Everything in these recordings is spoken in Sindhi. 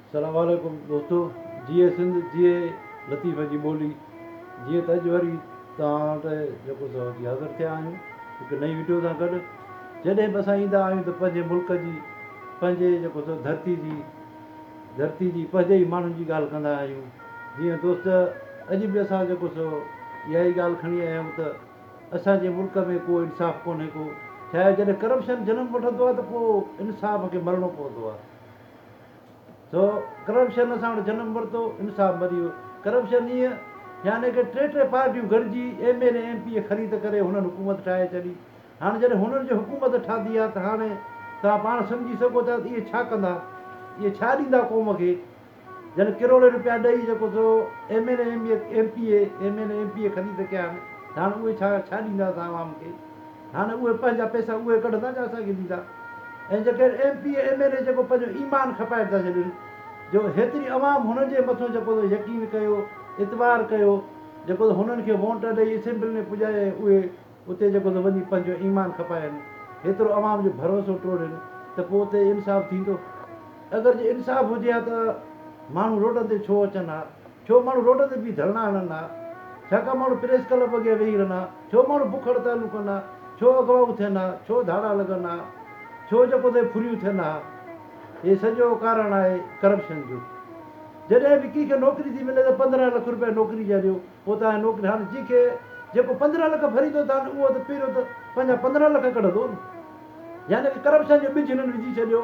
السلام عليڪم دوستو جيئي سنڌ جيئي لطيف جي ٻولي جيئن ته اڄ وري توهان وٽ جيڪو سو اچي حاضر ٿيا آهيون هڪ نئين وڊيو سان گڏ جڏهن به اسان ايندا آهيون ته پنهنجي ملڪ جي پنهنجي جيڪو سو ڌرتي جي ڌرتي جي پنهنجي ئي ماڻهن جي ڳالهه ڪندا آهيون جيئن دوست اڄ به اسان جيڪو سو اها ئي ڳالهه کڻي آيا آهيون ته اسان جي ملڪ ۾ ڪو انصاف ڪونهي ڪو ڇا آهي جڏهن ڪرپشن جنم وٺندو آهي ته پوء انصاف کي مرڻو پوندو آهي سو ڪرپشن اسان وٽ جنم ورتو انصاف مري ويو ڪرپشن ائين يعني ڪي ٽي ٽي پارٽيون گڏجي M L A M P A خريد ڪري هنن حڪومت ٺاهي ڇڏي هاڻي جڏهن هنن جي حڪومت ٺاهي آهي ته هاڻي توهان پاڻ سمجهي سگهو ٿا ته اهي ڇا ڪندا اهي ڇا ڏيندا قوم کي جن ڪروڙين روپيا ڏئي جيڪو سو M N A M P A M N A M P A خريد ڪيا آهن ته هاڻي اهي ڇا ڇا ڏيندا اسان عوام کي هاڻي اهي پنهنجا پئسا اهي ڪڍندا جا اسان کي ڏيندا ۽ جيڪي M P A M N A جيڪو پنهنجو ايمان کپائي ٿا ڇڏين جو هيتري عوام هنن جي مٿو جيڪو سو يقين ڪيو اعتبار ڪيو جيڪو سو هنن کي وونٽ ڏئي اسيمبلي ۾ پڄائي اهي اتي جيڪو سو وڃي پنهنجو ايمان کپائين، هيترو عوام جو ڀروسو ٽوڙين ته پوء اتي انصاف ٿيندو؟ اگر جي انصاف هجي ها ته ماڻهو روڊن تي ڇو اچن ها؟ ڇو ماڻهو روڊن تي بيهي ڌرڻا هڻن ها؟ ڇا ڪا ماڻهو پريس ڪلب اڳيان ويهي رهن ها؟ ڇو ماڻهو بک هڙتالون ڪن ها؟ ڇو اغوائون ٿين ها؟ ڇو ڌاڙا لڳن ها؟ ڇو جيڪو سو ڦريون ٿين ها؟ هي سڄو ڪارڻ آهي ڪرپشن جو. جڏهن به ڪنهن کي نوڪري ٿي ملي ته 15 لک روپيا نوڪري جا ڏيو. پوء توهان نوڪري هاڻي جنهن کي جيڪو 15 لک ڀريندو ته هاڻي اهو ته پهريون ته پنهنجا 15 لک ڪڍندو نه يعني ڪه ڪرپشن جو ٻج هنن وجهي ڇڏيو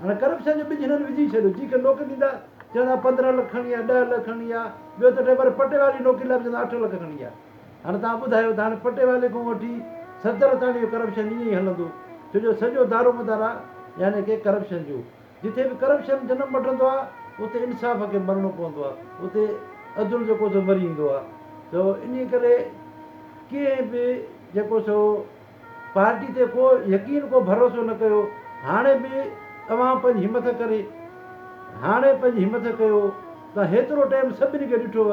هاڻي ڪرپشن جو ٻج هنن وجهي ڇڏيو جنهن کي نوڪري ڏيندا چوندا 15 لک کڻي آ 10 لک کڻي آ ٻيو ته وري پٽيوالي نوڪري لاء به چوندا 8 لک کڻي آ هاڻي توهان ٻڌايو ته هاڻي پٽيوالي کان وٺي صدر تاڻي اهو ڪرپشن ائين ئي هلندو ڇو جو سڄو دارومدار آ يعني ڪه ڪرپشن جو جتي به ڪرپشن جنم وٺندو آ اتي انصاف کي مرڻو پوندو آ اتي عدل جيڪو سو مري ايندو آ سو انهي ڪري ڪنهن به جيڪو سو پارٽي تي ڪو يقين ڪو ڀروسو نه ڪيو هاڻي به اوهان پنهنجي همٿ ڪري هاڻي پنهنجي همٿ ڪيو ته هيترو ٽائيم سڀني کي ڏٺو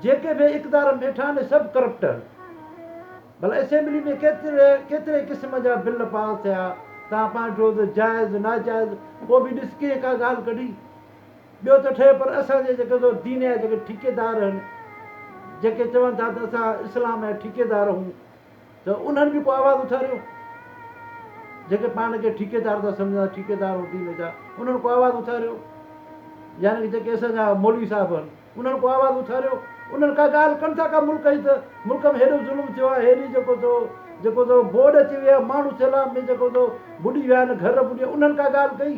جيڪي به اقتدار ۾ ويٺا آهن سڀ ڪرپٽ آهن. ڀلا اسيمبلي ۾ ڪيتري ڪيتري قسم جا بل پاس ٿيا، توهان پاڻ ڏٺو ته جائز ناجائز پوء به ڏس ڪنهن ڪا ڳالهه ڪڍي. ٻيو ته ٺهيو پر اسان جي جيڪي سو دين جا جيڪي ٺيڪيدار آهن جيڪي چون ٿا ته اسان اسلام جا ٺيڪيدار هون ته انهن به ڪو آواز اٿاريو؟ جيڪي پاڻ کي ٺيڪيدار ٿا سمجهن ٺيڪيدار هون دين جا انهن ڪو آواز اٿاريو؟ يعني ڪي جيڪي اسان جا مولوي صاحب آهن. انهن ڪو آواز اٿاريو؟ انهن ڪا ڳالهه ڪن ٿا ڪا ملڪ جي ته ملڪ ۾ هيڏو ظلم ٿيو آهي هيڏي جيڪو سو جيڪو سو بوڏ اچي وئي آهي ماڻهو سيلاب ۾ جيڪو سو ٻڏي ويا آهن گهر ٻڏي ويا انهن ڪا ڳالهه ڪئي؟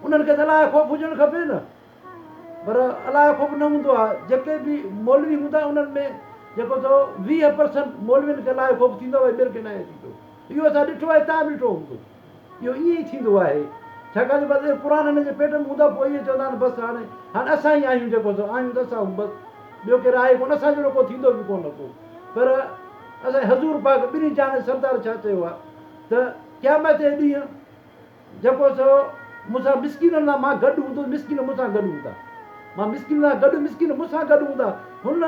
انهن کي ته الله جو خوف هجڻ کپي نه پر الله جو خوف نه هوندو آهي جيڪي به مولوي هوندا انهن ۾ جيڪو سو 20% مولوين کي الله جو خوف ٿيندو آهي ٻين کي ناهي ٿيندو اهو اسان ڏٺو آهي تان به ڏٺو هوندو. اهو ائين ئي ٿيندو آهي، ڇاڪاڻ جو بس اهي قرآن هنن جي پيٽ ۾ هوندا پوء اهي چوندا آهن بس هاڻي هاڻي اسان ئي آهيون جيڪو سو آهيون ته اسان آهيون بس ٻيو ڪير آهي ڪونه اسان جهڙو ڪو ٿيندو به ڪونه ڪو پر اسان جي حضور پاڪ ٻنهي جهان جي سردار ڇا چيو آهي ته قيامت جي ڏينهن جيڪو سو مون سان مسڪينن سان مان گڏ هوندس مسڪين مون سان گڏ هوندا مان مسڪينن سان گڏ مسڪين مون سان گڏ هوندا هن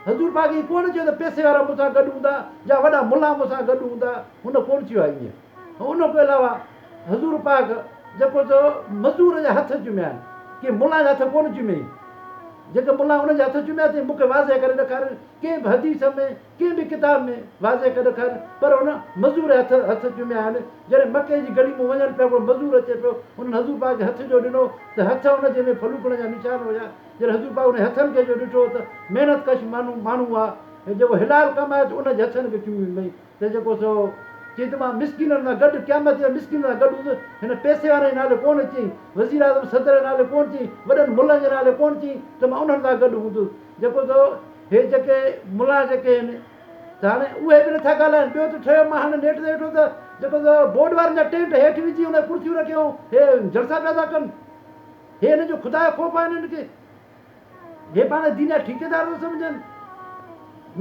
حضور پاڪ ائين ڪونه چيو ته پئسي وارا مون سان گڏ هوندا يا وڏا ملا مون سان گڏ هوندا هن ڪونه چيو آهي ائين ان کان علاوه حضور پاڪ جيڪو سو مزور جا هٿ چميا آهن، ڪنهن ملان جا هٿ ڪونه چميائين. جيڪي ملان انهن جا هٿ چميا اٿئي مون کي واضح ڪري ڏيکارين، ڪنهن به حديث ۾ ڪنهن به ڪتاب ۾ واضح ڪري ڏيکارين، پر هن مزور جا هٿ هٿ چميا آهن. جڏهن مڪي جي گلي مان وڃن پيا هڪڙو مزور اچي پيو، انهن حضور پاڪ کي هٿ جو ڏنو ته هٿ ان جي ۾ ڦلوڪڻ جا نشان هيا. جڏهن حضور پاڪ انهن هٿن کي جو ڏٺو ته محنت ڪش ماڻهو ماڻهو آ، جيڪو حلال ڪمائي ٿو ان جي هٿن کي چمي ڏنائين. ته جيڪو سو چئي ته مان مسڪينن سان گڏ قيامت جي مسڪينن سان گڏ هوندس. هن پئسي وارن جي نالي ڪونه چيائين، وزيراعظم صدر جي نالي ڪونه چيائين، وڏن ملن جي نالي ڪونه چيائين ته مان انهن سان گڏ هوندس. جيڪو سو هي جيڪي ملا جيڪي آهن ته هاڻي اهي به نٿا ڳالهائن. ٻيو ته ٺهيو مان هاڻي نيٽ تي ويٺو ته جيڪو سو بورڊ وارن جا ٽينٽ هيٺ وجهي ان ڪرسيون رکيون هي جلسا پيا ٿا ڪن. هي هنن جو خدا جو خوف آهي هنن کي. هي پاڻ دين جا ٺيڪيدار ٿو سمجهن.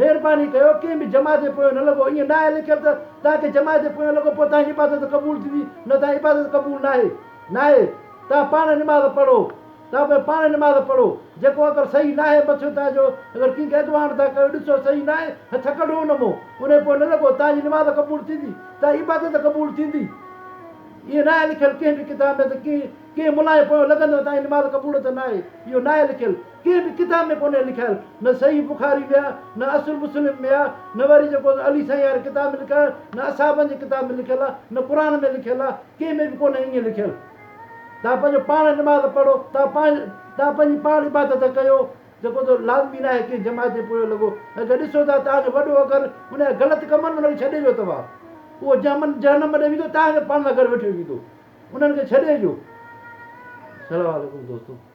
مهرباني ڪيو ڪنهن به جماعت جي پويان نه لڳو. ائين ناهي لکيل ته توهان ڪنهن جماعت جي پويان لڳو پوء توهان جي عبادت قبول ٿيندي. نه توهان جي عبادت قبول ناهي. ناهي. توهان پاڻ نماز پڙهو. توهان پوء پاڻ نماز پڙهو. جيڪو اگر صحيح ناهي مٿيون توهان جو اگر ڪنهن کي اڳواڻ ٿا ڪيو ڏسو صحيح ناهي هٿ ڪڍو ان مون. انهي پوء نه لڳو. توهان جي نماز قبول ٿيندي. توهان جي عبادت قبول ٿيندي. ائين ناهي لکيل ڪنهن به ڪتاب ۾ ته ڪنهن ڪنهن ملان جي پويان لڳندؤ تان جي نماز قبول ته ناهي. اهو ناهي لکيل. ڪنهن به ڪتاب ۾ ڪونهي لکيل. نه صحيح بخاري ۾ آ، نه اصل مسلم ۾ آ، نه وري جيڪو علي سائين واري ڪتاب ۾ لکيل آ، نه اصحابن جي ڪتاب ۾ لکيل آ، نه قرآن ۾ لکيل آ، ڪنهن ۾ به ڪونهي ائين لکيل. تان پنهنجو پاڻ نماز پڙهو، تان پاڻ تان پنهنجي پاڻ عبادت ڪيو. جيڪو ته لازمي ناهي ڪنهن جماعت جي پويان لڳو. اگر ڏسو ٿا توهان جو وڏو اگر ان جا غلط ڪم آهن ان کي ڇڏي ڏيو توهان اهو جهمن جهنم ڏي ويندو توهان کي پاڻ سان گڏ وٺي ويندو انهن کي ڇڏي ڏيو. السلام عليڪم دوستو.